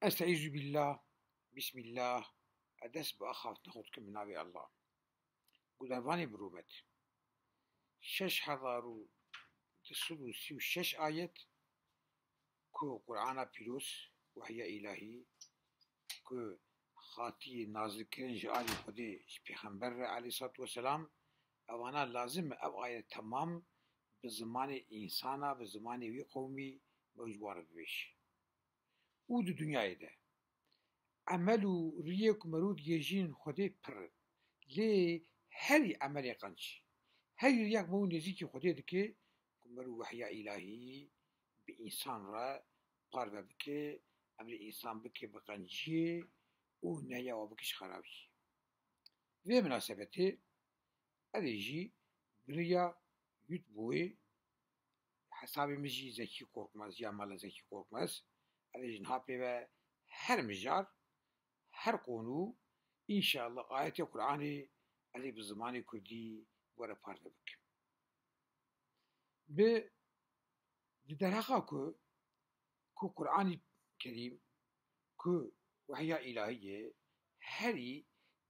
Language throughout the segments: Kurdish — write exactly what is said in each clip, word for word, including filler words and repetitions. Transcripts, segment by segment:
Estaizu billah, bismillah, ez dest bi axaftina xwe dikim bi navê Allah. Gudevanê bi rûmet. Şeş hezar û du sed û sî û şeş ayet ku Qur'ana Pîroz, wehya îlahî, ku hatiye nazilkirin ji alî Xwedê, ji Pêxember re aleyhissalatu vesselam, evana lazim e ev ayet temam bi zimanê însana, bi zimanê wî qewmî me ji wan re bibêje. Û di dinyayê de emel û riyê ku merû digihîjin Xwedê pir in. Lê herî emelê qenc, herî riya ku merû nêzîkî Xwedê dike, ku merû wehya îlahî bi însan re parve bike, emrê însan bike bi qenciyê û nehya wa bike ji xerabiyê. Vê minasebetê, ez ê jî bi riya YouTubeê, hesabê min jî Zekî Korkmaz ya Mala Zekî Korkmaz, ez ê jî niha pê ve her mijar, her qonû, înşallah ayetê Qur'anê ez ê bi zimanê kurdî were parve bikim. Bi, di derheqa ku, ku Qur'anî Kerîm, ku wehya îlahî ye, herî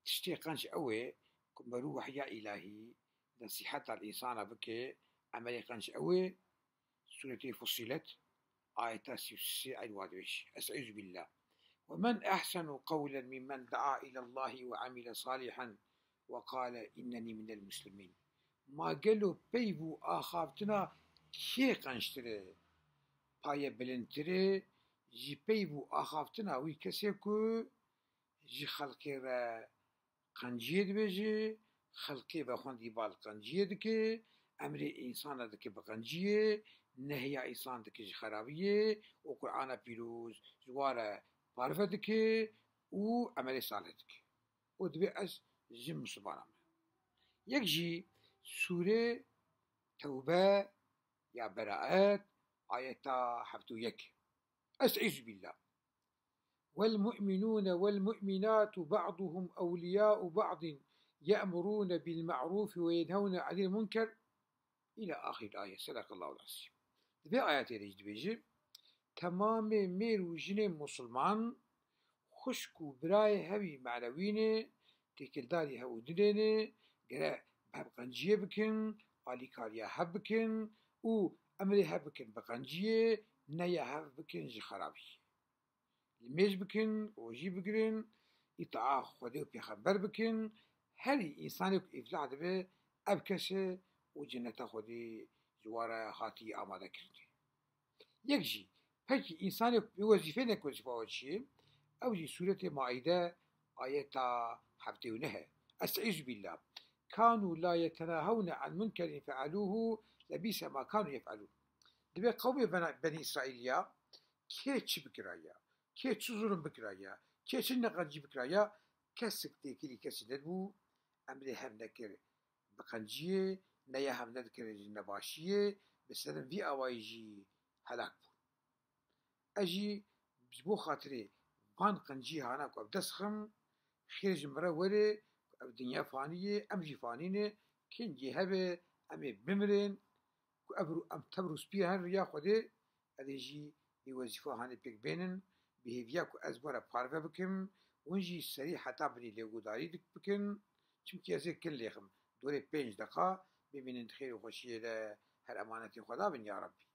tiştê qenc ew e ku merû wehya îlahî, nesîheta li însana bike, emelê qenc ew e, Sûretê Fussilet, ayeta sî û sê, eyn wa dibêje. Estaizu billah. Ve men ehsenu qewlen mimmen daa ilallahi ve amile salihan ve qale inneni minel muslimin. Ma gelo peyv û axaftina kê qenctir e, paye bilindtir e, ji peyv û axaftina wî kesê ku ji xelkê re qenciyê dibêje, xelkê vexwendî bal qenciyê dike, emrê însana dike bi qenciyê, nehya însan dike ji xerabiyê û Qur'ana Pîroz ji wan re parve dike û emelê salih dike. Û dibê ez ji misilmanan me. Yek jî sûrê Tewbe ya Beraet, ayeta heft û yek. Estaizu billah. والمؤمنون والمؤمنات بعضهم أولياء بعض يأمرون بالمعروف وينهون عن المنكر إلى آخر الآية. صدق الله العظيم. Di vê ayetê de jî dibêje, temamê mêr û jinên musulman xwişk û birayê hev ê manewî ne, têkildarî hev û dinê ne, gere bi hev qenciyê bikin, alîkariya hev bikin û emrê hev bikin bi qenciyê, neya hev bikin ji xerabî. Limêj bikin, rojî bigirin, îtaa Xwedê û Pêxember bikin, herî însanê ku îflah dibe, ev kes e û ceneta Xwedê ji wan re hatiye amade kirinê. Yek jî, pekî însanê ku wezîfeyê ne ku wezîfa we çi ye, ew jî sûretê Maîde ayeta heftê û neh e. Estaizu billah. Kanu la yetenahewne an munkerin fealuhu lebîse ma kanu yefalun. Dibê qewmê bena-, Benî Îsraîliya kê çi bikiraya, kê çi zulm bikiraya, kê çi neqencî bikiraya, kesik têkilî kesî nedibû, emrê hev nekir bi qenciyê, neya hev nedikir ji nebaşiyê, bi sedem vî awayî jî helak bûn. Ez jî ji bo xatirê van qenciyê hana ku ev dest xim, xêr ji min re were ku ev dinya fanî ye, em jî fanî ne, kengê hebe em ê bimirin, ku ev rû-, em tev rûspî herin riya Xwedê, ez ê jî vê wezîfa hanê pêk bênin, bi hêviya ku ez we re parve bikim, hûn jî serî heta binî lêgodarî dik-, bikin, çimkî ez ê kin lêxim, dorê pênc deqa, bimînin di xêr û xweşiyê de, her emanetê Xweda bin ya Rebbî.